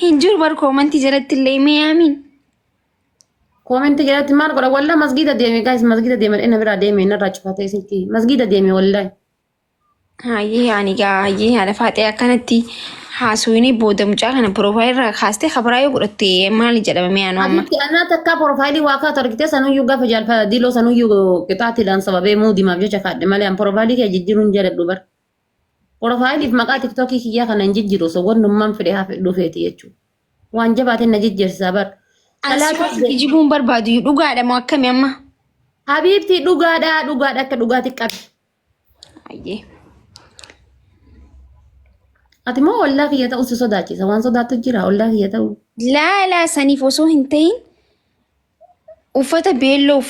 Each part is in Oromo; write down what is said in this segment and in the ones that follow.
Hin jiru bar koomantii jalatti illee mee amiin. Koomentii jalatti maal godha? Wallah masgiida deeme guys, masgiida deeme, inni biraa deeme, narraa cufatee silkii masgiida deeme wallahi. Hayyee ani gaa hayyee haadha faaxee akkanatti haasawinii booda mucaa kana piroofaayilii irraa kaastee kabaraa yoo godhatte maali jedhama mee anu amma. Abitti anaa takkaa porofaayilii waa kaatu argitee sanuyyuu gaafa jaalfa diloo sanuyyuu qixaatiidhaan sababee muudimaaf jecha kaadhe malee an porofaayilii kee jijjiiruun jaaladhu bar. Porofaayiliif maqaa tiktookii kiyyaa kana hin jijjiiru osoo wannummaan fedhe haa fedhu feeti jechuudha. Waan jabaateen na jijjiirsisaa bar. Ani si Salaata wajjin kijibuun barbaadu dhugaadha moo akkami amma? Habiibtii, dhugaadhaa, dhugaadha, akka dhugaatti qabi. Hayyee. Ati moo ollaa kiyya ta'uu si sodaachisa? Waan sodaattu jira ollaa kiyya ta'uu. Laalaa saniif osoo hin ta'in uffata beelloo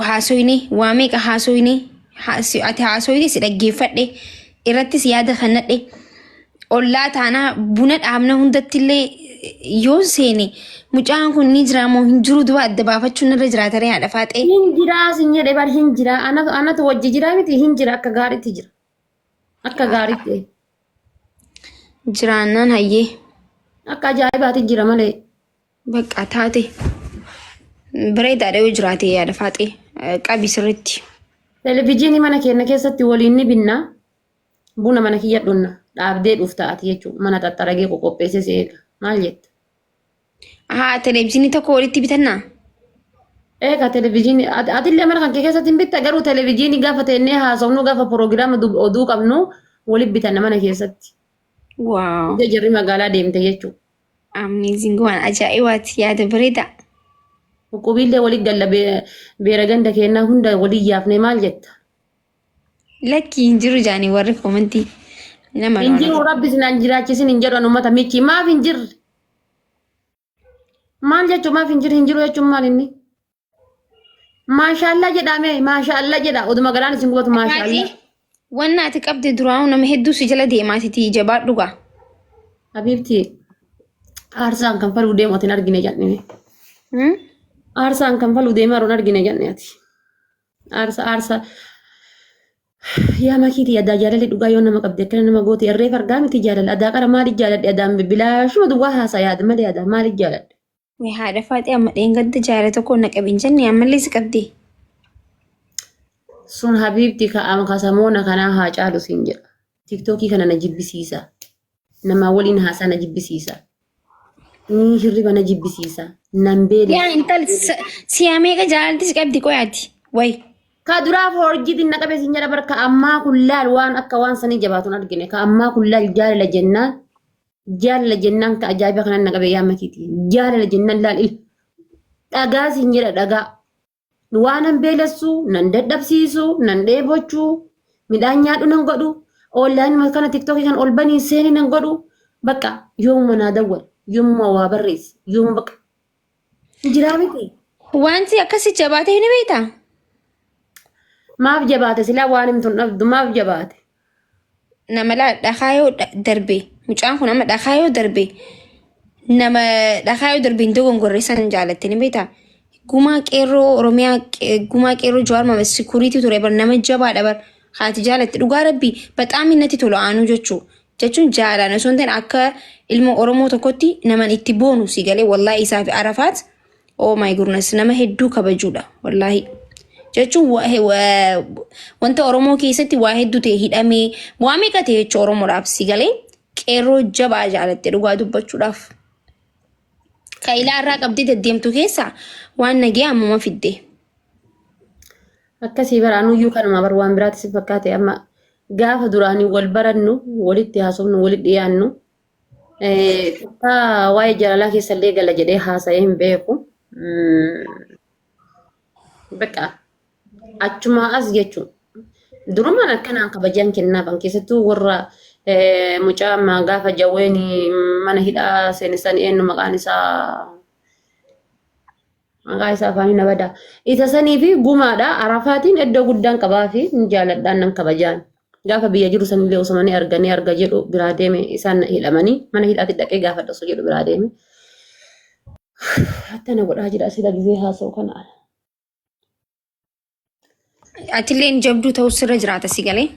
haasoyne, waa meeqa haasoyne, ati haasoyne si dhaggeeffadhe, irrattis yaada kennadhe. Ollaa taanaa buna dhaabna hundattillee yoon seene mucaan kun ni jira moo hin jiru duba adda baafachuun irra jiraata ree haadha faaxee. Hin jiraa sin jedhe bar, hin jiraa. Anatu wajji jiraa miti, hin jira, akka gaariitti jira. Akka gaariitti. Jiraannaan hayyee. Akka ajaa'ibaatti jira malee. Bakka taate bareedaadha yoo jiraate yaada faaxee qabi sirriitti. Televijiinii mana keenya keessatti waliin ni binna. Buna mana kiyya dhunna. Dhaabdee dhufta ati jechuudha. Mana xaxxaragee qoqopheessee si eega. Maal jetta? Haa, televijiinii tokko walitti bitannaa? Eega televijiinii atillee mana kan kee keessatti hin bitta, garuu televijiinii gaafa teennee haasofnu, gaafa piroogiraama oduu qabnu walitti bitanna mana keessatti. Wow. Ija jarri magaalaa deemte jechuudha. Amazing, waan ajaa'ibaati, yaada bareedaa. Huqubiillee walitti galla, beera ganda keenyaa hunda walii yaafnee, maal jetta? Lakki, hin jiru jaanii warri komantii nama Hin jiru, rabbi sinaan jiraachisin hin jedhu an uummata michi maaf hin jirre? Maal jechuun maaf hin jirre? Hin jiru jechuun maal inni? Maashaallaa jedhame, maashaallaa jedha, oduma garaan isin gubatu maashaallaa. Wanna ati qabde duraanuu nama hedduu si jala deemaatiti, jabaadhu gaa. Habiibti, aarsaan kan faluu deemu ati hin argine jennee. Aarsaan kan faluu deemaa hin argine jenne ati. Aarsa aarsa yaa makiiti, adaa jaalalli dhugaa yoo nama qabde akkana nama gooti, harree fardaa miti jaalala adaa qara maaliif jaaladhe, adaan bilaashuma duwwaa haasaa yaada malee adaa maaliif jaaladhe. Mee haadha faaxee, amma dheengadda jaala tokko na qabin jenne, ammallee si qabdi. Sun habiibti ka'ama kasamoona kanaa haa caalu siin jedha. Tiktookii kana na jibbisiisa. Namaa waliin haasaa na jibbisiisa. Ni hirriba na jibbisiisa. Nan beele. Yaa intal, siyaa meeqa jaalalti si qabdi qoyaati? Wayi. Ka duraaf horjiitiin na qabe siin jedha bar, ka ammaa kun laal waan akka waan sanii jabaatuun argine. Ka ammaa kun laal, jaalala jennaan, jaalala jennaan ka ajaa'iba kanan na qabe yaa makiiti. Jaalala jennaan laal il dhagaa siin jedha, dhagaa. Waa nan beelessu, nan dadhabsiisu, nan dheebochuu, midhaan nyaadhu nan godhu, online kana tiktookii kan ol banii seeni nan godhu. Bakka yoomuma naa dawwal, yoomuma waa barreessi, yoomuma bakka jiraa miti. Wanti akkasi jabaatee ni beektaa? Maaf jabaate silaa? Waan himtu hin dhabdu, maaf jabaate? Nama laa dhakaa yoo darbe, mucaan kun amma dhakaa yoo darbe, nama dhakaa yoo darbe hin dogongorre san jaalatte ni beektaa? Gumaa qeerroo Oromiyaa, gumaa qeerroo Jawaar Mohaammed sikuriitii ture bar, nama jabaadha bar. Haati jaalatte dhugaa rabbi baxaami natti tola aanuu jechuu jechuun jaalaan osoo hin ta'in akka ilma Oromoo tokkotti naman itti boonu si galee wallaahi isaa fi Arafaat, oh my goodness, nama hedduu kabajuudha wallaahi. Jechuun wanta Oromoo keessatti waa hedduu ta'e, hidhamee waa meeqa ta'e jechuun Oromoodhaaf si galee qeerroo jabaa jaalatte dhugaa dubbachuudhaaf. Ka ilaa irraa qabdee deddeemtu keessaa waan nagee ammuma fidde. Akkasii bara anuyyuu kanuma bar, waan biraatti si fakkaate. Amma gaafa duraanii wal barannu, walitti haasofnu, walitti dhiyaannu, takka waa'ee jaalalaa keessallee gala jedhee haasa'ee hin beeku. Bakka achumaa as jechuun durumaan akkanaan kabajaan kennaafan, keessattuu warra mucaa amma gaafa jawween mana hidhaa seenisan, eenyu maqaan isaa, maqaa isaa afaanii na bada. Isa sanii fi gumaadha Arafaatiin iddoo guddaan qabaa fi hin jaaladhaan, nan kabajaan. Gaafa biyya jiru sanillee osoo ni arganii arga jedhu biraa deeme, isaan hidhamanii mana hidhaatti dhaqee gaafadha osoo jedhu biraa deeme. Attana godhaa jira sila gizee haasa'u kana. Atilleen jabduu ta'uu sirra jiraata si galee.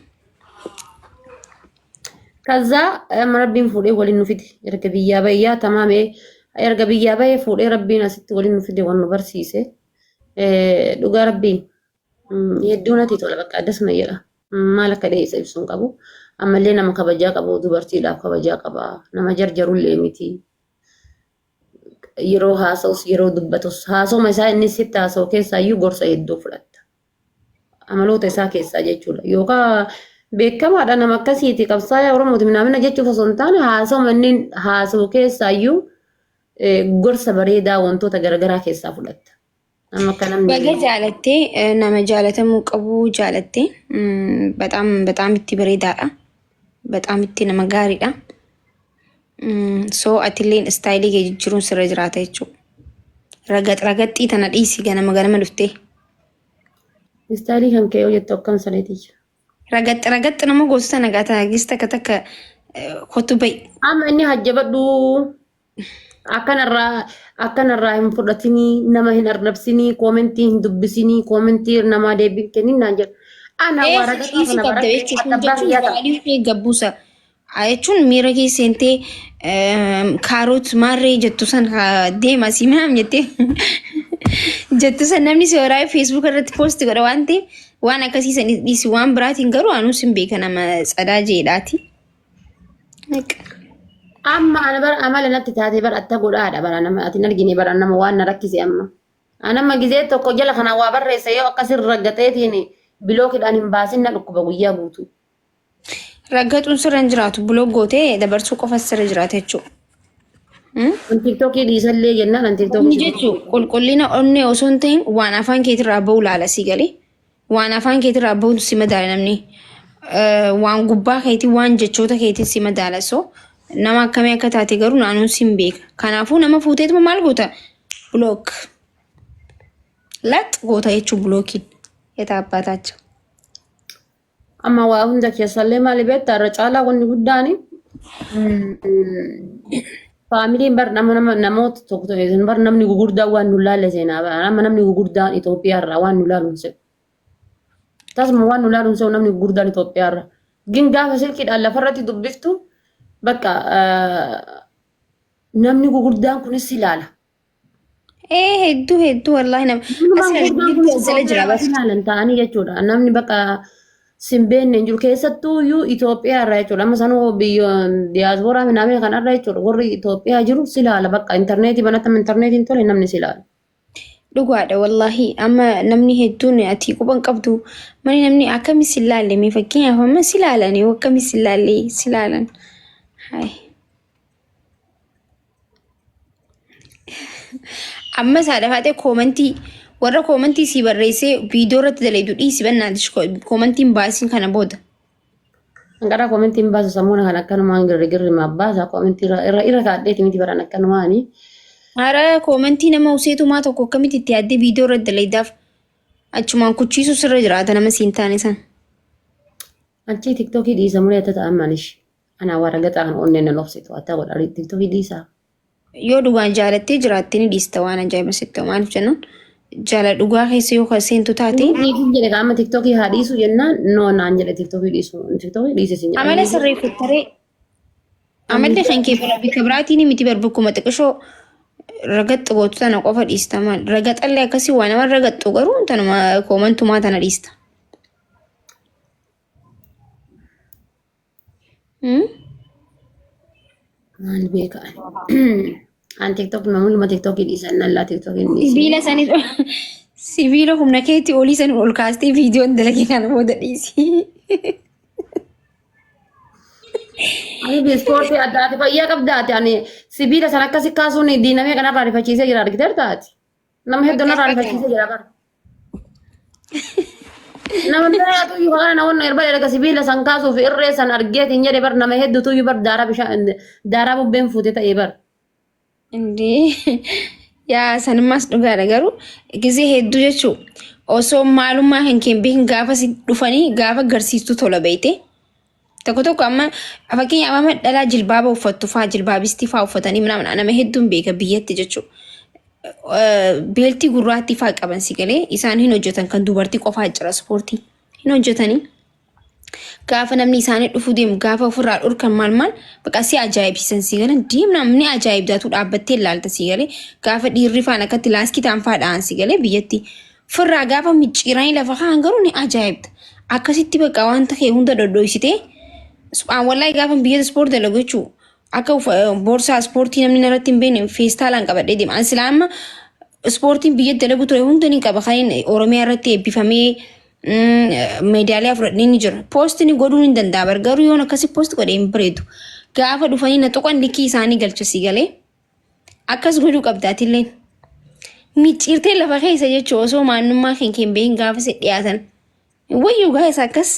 Kazaa amma rabbiin fuudhee waliin nu fide erga biyyaa bahee yaa tamaamee erga biyyaa bahee fuudhee rabbiin asitti waliin nu fide waan nu barsiise. Dhugaa rabbii hedduu natti tola bakka addas na jedha. Maal akka ta'e isa ibsuun hin qabu. Ammallee nama kabajaa qabu dubartiidhaaf kabajaa qaba. Nama jarjarullee miti. Yeroo haasa'us yeroo dubbatus haasoma isaa inni sitti haasa'u keessaa iyyuu gorsa hedduu fudhatta. Amaloota isaa keessaa jechuudha. Yookaan beekamaadha nama akkasiiti qabsaa'aa Oromooti minaamina jechuuf osoo hin taane haasoma inni haasa'u keessaa iyyuu gorsa bareedaa wantoota garaagaraa keessaa fudhatta. Nama akka namni Baga jaalattee nama jaalatamuu qabu jaalattee በጣም በጣም itti bareedaadha. በጣም itti nama gaariidha. So atilleen istaayilii kee jijjiiruun sirra jiraata jechuudha. Ragax ragaxxii tana dhiisi ganama ganama dhuftee. Istaayilii kan kee yoo jettu akkam saneeti. Ragax ragaxxi nama gootu tana gaata gis takka takka kottu ba'i. Amma inni hajjabadhu akkanarraa akkanarraa hin fudhatinii nama hin arrabsinii koomentii hin dubbisinii koomentii namaa deebiin kennin naan jedhu. Ana waa ragaxaa Dhiisii kana qabda baradhee jechuun kun adda abbaa jechuun kiyyaa qaba. vaaliyuu kee gabbuusa. Jechuun miira kee seentee kaaroot maarree jettu san deema si maam jettee jettu san namni si waraabee feesbuuk irratti poosti godha waan ta'eef waan akkasii san dhiisi waan biraatiin garuu anuu sin beeka nama tsadaa jeedhaati. Amma ana bara amala natti taate bara atta godhaadha bara nama ati hin argine bara nama waan na rakkise amma. Ana amma gizee tokko jala kana waa barreessa yoo akkasin raggaxeetiin bilookiidhaan hin baasin na dhukkuba guyyaa guutuu. Raggaxuun sirra hin jiraatu block gootee dabarsuu qofa sirra jiraata jechuudha. An tiktokii dhiisallee jennaan an Inni tiktokii jechuun qulqullina onnee osoo hin ta'in waan afaan keetirraa bahu laala sii galee. Waan afaan keetirraa bahu si madaala namni. Waan gubbaa keetii waan jechoota keetiin si madaala. So nama akkamii akka taate garuu naannoon sin beeka. Kanaafuu nama fuuteetuma maal goota? Block. Lax goota jechuun blockiin. Yetaa abbaataachoo. Amma waa hunda keessallee maali beektaa irra caalaa wanni guddaan faamiliin bar nama nama namoota tokko tokko bar namni gugurdaan waan nu laalle seenaa bara amma namni gugurdaan Itoophiyaa irraa waan nu laalu hin se'u. Tasuma waan nu laalu hin se'u namni gugurdaan Itoophiyaa irraa. Gin gaafa silkiidhaan lafarratti dubbiftu bakka namni gugurdaan kunis ilaala. Ee hedduu hedduu wallaahi nama Namni asii gurguddaan giddu kunis jala jira Itoophiyaa bas. ilaalan ta'anii jechuudha. Namni bakka sin beekne hin jiru. Keessattuu iyyuu Itoophiyaa irraa jechuudha. Amma sanuu biyya diyaaspooraa minaamee kanarra jechuudha. Warri Itoophiyaa jiru si ilaala bakka intarneetii banatama intarneetiin tole namni si ilaala. Dhugaadha wallaahi amma namni hedduun ati quban qabdu mani namni akkami si laalle mee fakkeenyaaf amma si laalan yoo akkami si laalle si laalan. Hayi. Amma isaa dhafaatee koomantii warra koomantii sii barreessee viidiyoo irratti dalaydu dhiisi bannaatish koomantiin baasiin kana booda. Hanqaraa koomentiin baasu sammuuna kan akkanumaan girri girri maaf baasa koomentii irra irra irra kaadheeti miti baran akkanumaani. Hara koomantii nama useetumaa tokko akkamitti itti yaaddee viidiyoo irratti dalaydaaf achumaan kuchiisuu sirra jiraata nama siin taane san. Achii tiktookii dhiisa mulee akka ta'an manish. Anaa waa ragaxaa kan onneen nan obsitu hatta godha tiktookii dhiisaa. Yoo dhugaan jaalattee jiraatte ni dhiista waan ajaa'iba sitti ta'u maaliif jennaan jaala dhugaa keessa yoo kan seentu taate Dhiisin jedhe qaama tiktookii haa dhiisu jennaan noo naan jedhe tiktookii dhiisu tiktookii dhiise sin jedhe. Amala sirreeffattaree amalli kan kee bira bika biraatiin miti bar bakkuma xiqishoo ragaxxu gootu tana qofa dhiista maal ragaxallee akkasii waa nama ragaxxu garuu tanuma koomantumaa tana dhiista. Maal beeka ani. An tiktok namni tiktookii dhiisan nan laa tiktookii hin dhiisin. Sibiila sanii sibiila humna keetii olii sanii ol kaastee viidiyoon dalagee kana booda dhiisi. Ani ispoortii adda ati fayyaa qabda ati ani sibiila sana akkasi kaasuun diinamee kanarraa rifachiisee jira argiteerta ati. Nama hedduu narraa rifachiisee jira bara. Nama biraatu iyyuu kana namoonni erba erga sibiila san kaasuuf irree san argeetiin jedhe bar nama hedduutu iyyuu bar daaraa bishaan daaraa bubbeen fuute ta'ee bar. Indee yaa sanummaas dhugaadha garuu gisee hedduu jechuu osoo maalummaa kan kee hin beekin gaafa si dhufanii gaafa garsiistuu tola beeyte. Tokko tokko amma fakkeenyaaf amma dhalaa jilbaaba uffattu faa jilbaabistii faa uffatanii minaamin nama hedduun beeka biyyatti jechuudha. Beeltii gurraattii faa qaban si galee isaan hin hojjetan kan dubartii qofaa jira ispoortii hin hojjetanii. Gaafa namni isaanii dhufuu deemu gaafa ofirraa dhorkan maal maal baqa si ajaa'ibsiisan sii galan deemna namni ajaa'ibdaatu dhaabbattee ilaalta sii galee gaafa dhiirri faan akkatti laaskii ta'an faa dha'an sii galee biyyatti ofirraa gaafa micciiranii lafa kaan garuu ni ajaa'ibda. Akkasitti bakka wanta kee hunda dhodhoysitee subhaan wallaahi gaafa biyya ispoortii dalagu jechuun akka boorsaa ispoortii namni narratti hin beekne feestaalaan qabadhee deema. Ani silaa amma ispoortiin biyya dalagu ture hunda ni qaba kan inni Oromiyaa irratti eebbifamee meedaaliyaa fudhadhee ni jira. Poosti ni godhuu ni danda'a bar garuu yoon akkasi poosti godhe hin bareedu. Gaafa dhufanii na tuqan likii isaanii galcha si galee. Akkas godhuu qabda atillee. Micciirtee lafa keessa jechuun osoo maannummaa kee hin beekin gaafa si dhiyaatan. Wayyuu gaa'es akkas.